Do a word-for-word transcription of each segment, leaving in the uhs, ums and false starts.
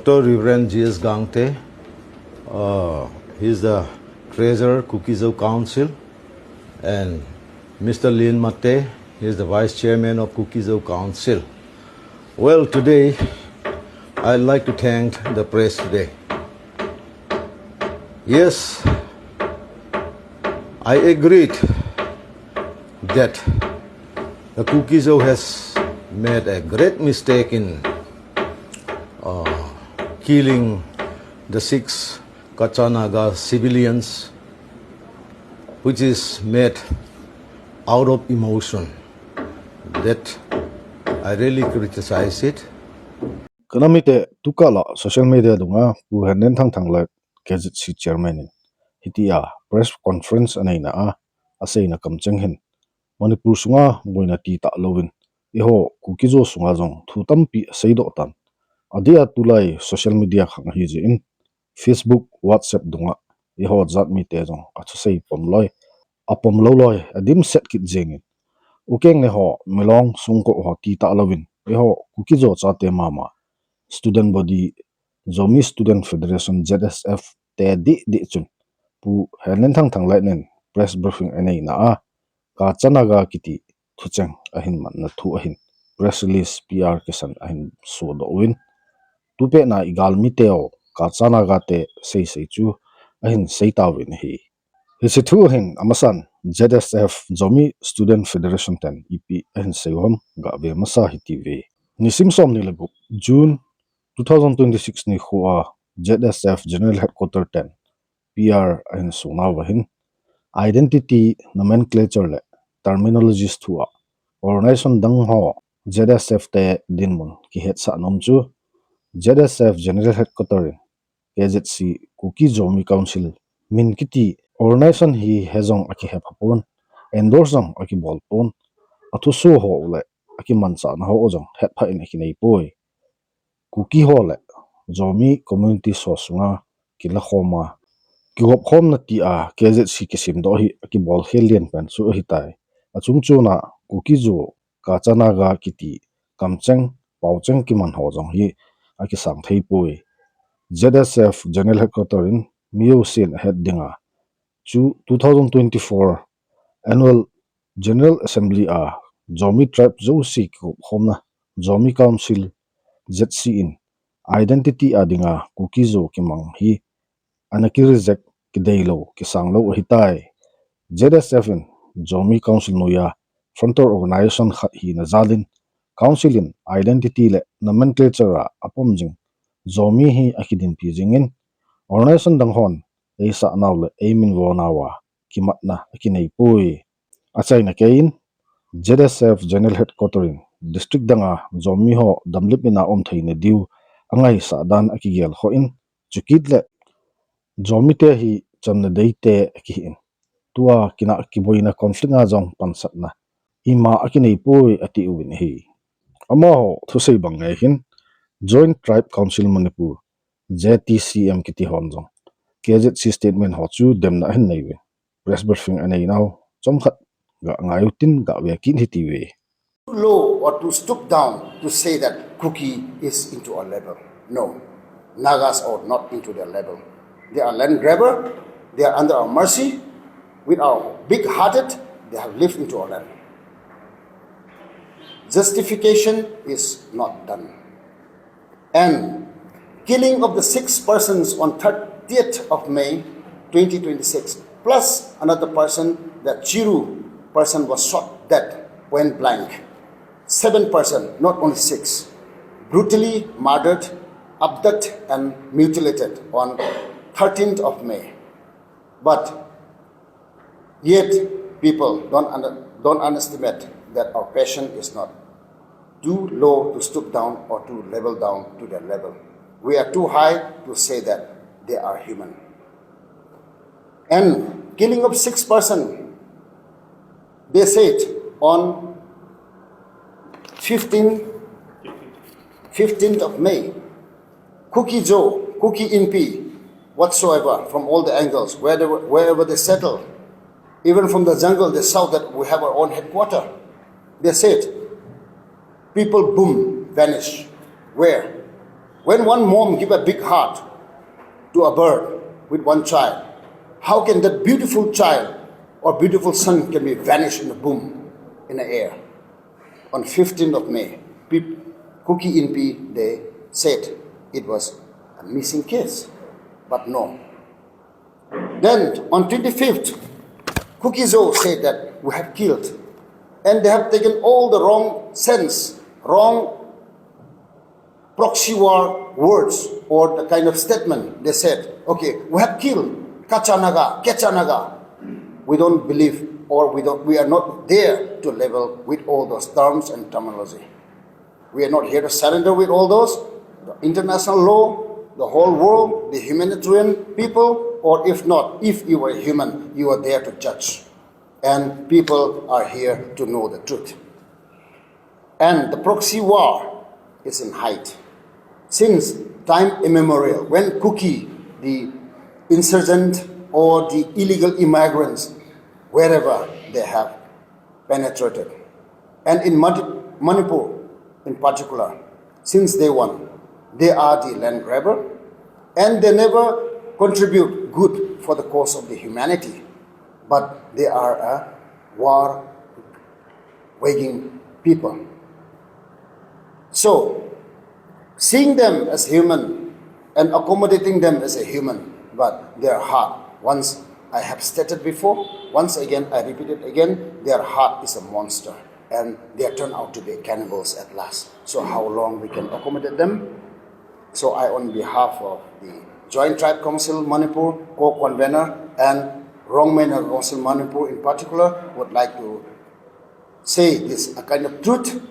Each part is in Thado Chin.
Doctor Reverend G S Gangte, uh, he is the treasurer, Kuki-Zo Council, and Mister Lin Mate, he is the vice chairman of Kuki-Zo Council. Well, today, I'd like to thank the press today. Yes, I agreed that the Kuki-Zo has made a great mistake in uh, killing the six Kacha Naga civilians, which is made out of emotion. That I really criticize it. Kanamite tukala social media dunga Pu Henlenthang Thanglai K Z C chairman in hitia press conference aneina a, aseina kamcheng hin Manipur sunga boina titah louvin, eiho Kuki-Zo sunga jong thu tampi aseidoh tan. Adia tulai social media khang ahi jeh in, Facebook, WhatsApp dunga eiho jat mite jong athusei pom loi, apom lou loi, adimset kit jengin. Ukeng neho, Milong sungkoh ho titah louvin, eiho Kuki-Zo chate mama, student body, Zomi Student Federation, Z S F te dih dih chun, Pu Henlenthang Thanglai nen press briefing aneina a, Kacha Naga kiti thucheng ahin manna thu ahin press release, P R kisan ahin sodoh uvin, tupet na igalmi teo Kacha Naga te seisei chu ahin seitauvin ahi. Hiche thu ahin amasan Z S F, Zomi Student Federation ten ipi ahin seiu ham gave masa hite. Nisim somni le gup, June two thousand twenty-six nikhoa Z S F General Headquarter ten P R ahin sonauva hin, identity, nomenclature le terminologies thua organization dang ho Z S F te dinmun kihetsah nom chu Z S F General Headquarter in K Z C, Kuki Zomi Council, min kiti organization hi hejong akihepha pon, endorse jong akibol pon, athuso ho le akimanchahna ho jong hetpha in akinei poi. Kuki ho le Zomi community ho sunga kilakhoma kigopkhomna tia K Z C kisemdoh hi akibol khel lienpen chu ahitai. Achungchona Kuki-Zo, Kacha Naga kiti kamcheng, paocheng kiman ho jong hi akisang thei poi. Z S F General Headquarter in mi jousen ahet dinga chu two thousand twenty-four Annual General Assembly a Zomi tribe jouse kigopkhomna Zomi Council, Z C in identity a dinga Kuki-Zo kimang hi ana kireject, kideilou, kisanglou ahitai. Z S F in Zomi Council noiya frontal organization khat hina jalin Council in identity le nomenclature a apom jing Zomi hi akidinpi jingin, organization dang hon eisahnau le eiminvonauva kimatna akinei poi. Achaina keiin, Z S F General Headquarter in district danga Zomi ho damlip ina um theina diu angaisah dan akigelkhoh in, chukit le Zomi te hi chamna deite akihin, tua kinah kiboina conflict a jong pansatna ima akinei poi atiuvin ahi. Amaho thusei bang ngei hin, Joint Tribe Council Manipur, J T C M kiti hon jong K Z C statement ho chu demna ahin neiuvin, press briefing aneinau chomkhat ga ngaiutin gave kit hite. Too low or to stoop down to say that Kuki is into our level. No, Nagas are not into their level. They are land grabber. They are under our mercy. With our big-hearted, they have lived into our level. Justification is not done. And killing of the six persons on thirtieth of May twenty twenty-six, plus another person, that Chiru person was shot dead, point blank. Seven person, not only six, brutally murdered, abducted and mutilated on thirteenth of May. But yet, people don't, under, don't underestimate that our passion is not too low to stoop down or to level down to their level. We are too high to say that they are human. And killing of six person, they said on fifteen, fifteenth of May, Kuki-Zo, Kuki Inpi, whatsoever, from all the angles, wherever, wherever they settle, even from the jungle, they shout that we have our own headquarter. They said, people boom, vanish. Where? When one mom give a big heart to a bird with one child, how can that beautiful child or beautiful son can be vanished in the boom in the air? On fifteenth of May, Kuki Inpi, they said it was a missing case. But no. Then on twenty-fifth, Kuki Zo said that we have killed. And they have taken all the wrong sense, wrong proxy war words or the kind of statement. They said, okay, we have killed Kacha Naga, Kecha Naga. We don't believe, or we don't, we are not there to level with all those terms and terminology. We are not here to surrender with all those. The international law, the whole world, the humanitarian people, or if not, if you are human, you are there to judge. And people are here to know the truth. And the proxy war is in height. Since time immemorial, when Kuki, the insurgent or the illegal immigrants, wherever they have penetrated, and in Manipur in particular, since day one, they are the land grabber, and they never contribute good for the cause of the humanity, but they are a war waging people. So, seeing them as human and accommodating them as a human, but their heart, once I have stated before, once again I repeat it again, their heart is a monster, and they turn out to be cannibals at last. So how long we can accommodate them? So I, on behalf of the Joint Tribe Council Manipur co-convener and Rongmei Naga Council Manipur in particular, would like to say this, a kind of truth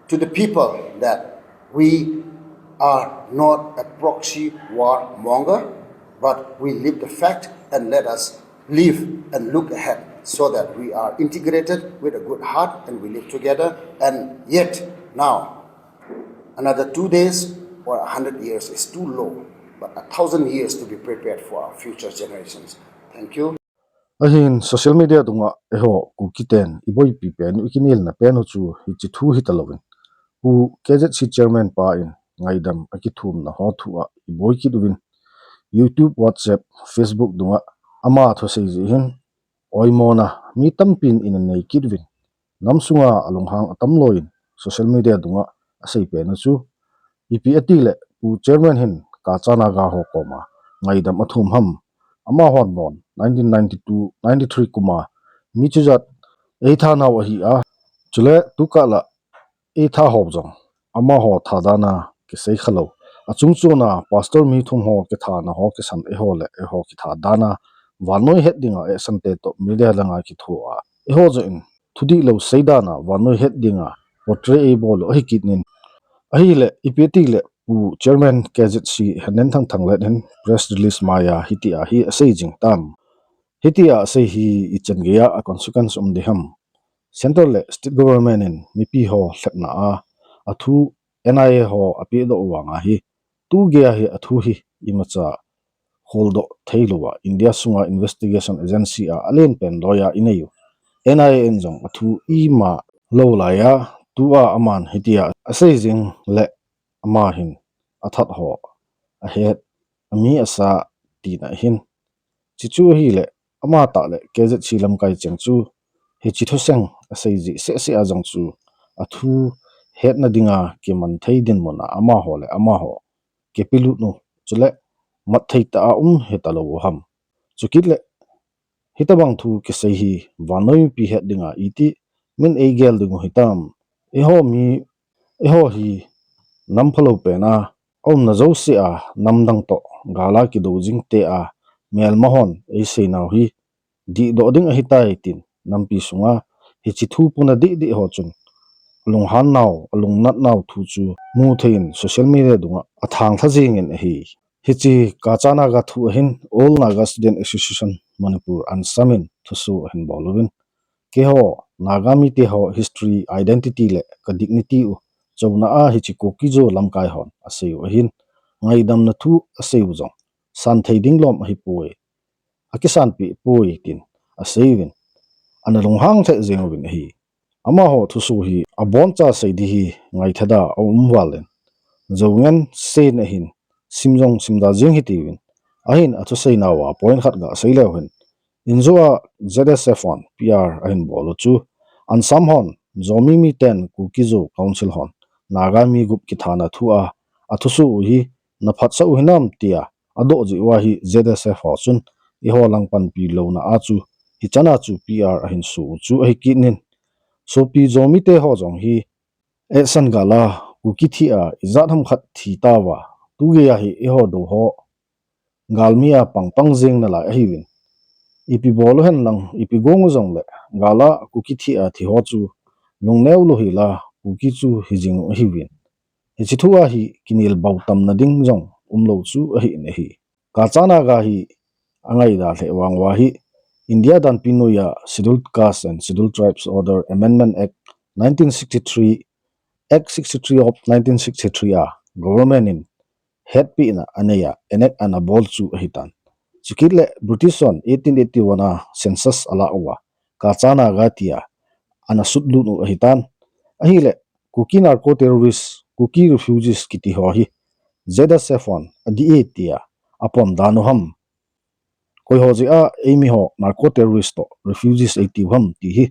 to the people, that we are not a proxy warmonger, but we live the fact, and let us live and look ahead so that we are integrated with a good heart and we live together. And yet now, another two days or a hundred years is too low, but a thousand years to be prepared for our future generations. Thank you. Ahin social media dunga eiho Kuki ten iboipi pen u, ikinelna pen u chu hiche thu hita louvin, Pu K Z C chairman pa in ngaidam akithumna ho thu a iboi kit uvin, YouTube, WhatsApp, Facebook dunga ama thusei jeh hin oimona mi tampin ina nei kit uvin, nam sunga alunghang atam louvin social media dunga asei pen u chu, ipi ati le Pu chairman hin Kacha Naga ho koma ngaidam athum ham, amahon bon nineteen ninety-two ninety-three kuma mi chujat eitha nau ahi a, chule tukah la eitha ho jong amaho thadan a kisei khalou, achung chon a pastor mi thum ho kithana ho kisan eiho le eiho kithadan a vannoi het dinga eisang te toh media langa kitho a, eiho jong in thudihlou seidan a vannoi het dinga portray eibol u ahi kit in, ahile ipi ati le Pu chairman K Z C Hennen Thangthanglet hin press release maiya hitia hi asei jing tam. Hitia asei hi ichan geiya a consequence um ding ham? Central le state government in mipi ho lhepna a athu N I A ho apehdoh u vanga hi, tu geiya hi athu hi imacha holdoh theilouva India sunga investigation agency a alen pen loiya inei u N I A in jong athu ima lou laiya, tua aman hitia asei jing le ama hin athat ho ahet, ami asa tina ahin, chuchu ahile amatah le K Z C lamkai cheng chu hiche thusei asei jeh sehseh a jong chu athu hetna dinga kiman thei dinmun a amaho le amaho kipelutnu chule mat thei tah a um hitalou u ham? Chukit le hitobang thu kisei hi vannoi mipi het dinga iti min eigel ding u hitam? Eiho mi, eiho hi nam phalou pen a aumna jouse a namdang toh gal a kidou jing te a, melma hon eiseinau hi dihdoh ding ahitai tin nampi sunga hiche thu puna dihdih ho chun alunghan nau, alungnat nau thu chu mu thei in social media dunga athangtha jingin ahi. Hiche Kacha Naga thu ahin All Naga Student Association Manipur, ANSAM in thuso ahin bol uvin, keiho Naga mite ho history, identity le ka dignity u chouna a hiche Kuki-Zo lamkai hon asei u ahin, ngaidamna thu asei u jong santhei ding lom ahipoi, akisanpeh poi tin asei uvin, ana lunghang lheh jeng uvin ahi. Amaho thuso hi aboncha sei ding hi ngaithada aum val in, Zoungen Sen ahin sim jong simda jing hitiuvin. Ahin athusei nauva point khat gasei leu hen. Injo a Z S F hon P R ahin bol u chu Ansam hon Zomi miten Kuki-Zo Council hon Naga mi gup kithana thu a athusuh u hi naphatsah u hinam tia adoh jeh uva hi Z S F ho chun eiho lang panpi louna a chu hichan a chu P R ahin su u chu ahi kit in. Sopi Zomite ho jong hi action gal a Kuki thi a ijat ham khat thi tauva, tugei a hi eiho dou ho galmi a pangpang jeng nalai ahiuvin. Ipi bol u hen lang, ipi gong u jongle, gal a Kuki thi a thi ho chu lungneo lou hel a Kuki chu hijing u ahiuvin. Hiche thu a hi kinel bou tamna ding jong umlou chu ahi in ahi. Kacha Naga hi angaida lheh vang uva hi India danpi noiya Scheduled Caste and Scheduled Tribes Order Amendment Act nineteen sixty-three, Act sixty-three of nineteen sixty-three a government in hetpehna anei a enact ana bol chu ahitan. Chukit le British hon eighteen eighty-one a census alah uva Kacha Naga tia ana sutlut u ahitan. Ahile Kuki narco terrorist, Kuki refugees kiti ho hi Z S F hon adih e tia apom dan u ham, koi ho jeh a eimi ho narco terrorist toh refugees eitiu ham ti hi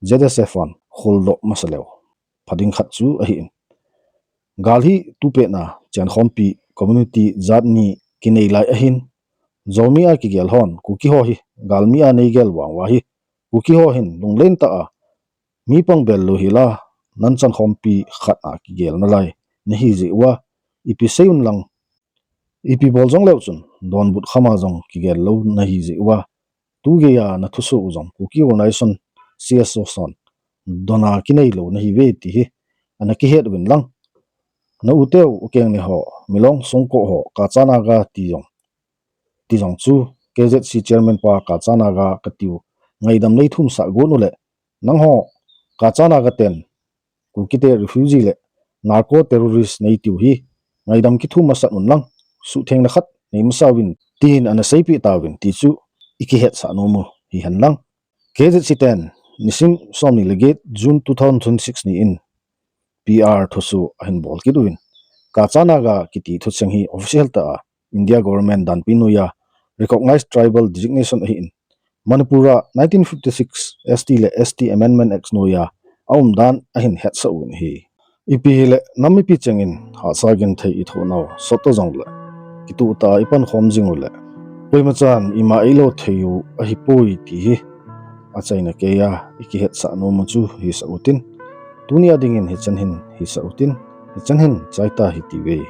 Z S F hon kholdoh masa leu pha ding khat chu ahi in. Gal hi tupet na chenkhompi community jat ni kinei lai ahin, Zomi a kigel hon Kuki ho hi galmi a neigel vang uva hi Kuki ho hin lunglen tah a mi pangbel lou hel a nan chankhompi khat a kigel nalai nahi jeh uva ipi sei un lang, ipi bol jong leu chun donbut kham a jong kigel lou nahi jeh uva, tugei a nathusuh u jong Kuki Organisation, C S O hon dona kinei lou nahiuve ti hi ana kihet uvin lang. Na u teu, u keng ni ho, Milong Songko ho Kacha Naga ti jong, ti jong chu K Z C chairman pa Kacha Naga katiu ngaidam nei thumsah got u le, nangho Kacha Naga ten Kukite refugee le narco terrorist neitiu hi ngaidam kithum masat un lang, suhthengna khat nei masa uvin tin ana seipeh tauvin ti chu ikihetsah nom u hihen lang. K Z C ten nisim somni le get June two thousand twenty-six ni in P R thusuh ahin bol kit uvin, Kacha Naga kiti thucheng hi official tah a India government danpi noiya recognized tribal designation ahi in, Manipur a nineteen fifty-six S T le S T Amendment Act noiya aumdan ahin hetsah uvin ahi. Ipi hile nam mipi chengin hahsa genthei ithoh nau sot ta jongle, kituh tah a ipankhom jing u le, koimachan ima eilou thei u ahipoi ti hi achaina keiya ikihetsah nom u chu hisah utin, tunia dingin hichan hin hisah utin, hichan hin chaita hitiuve.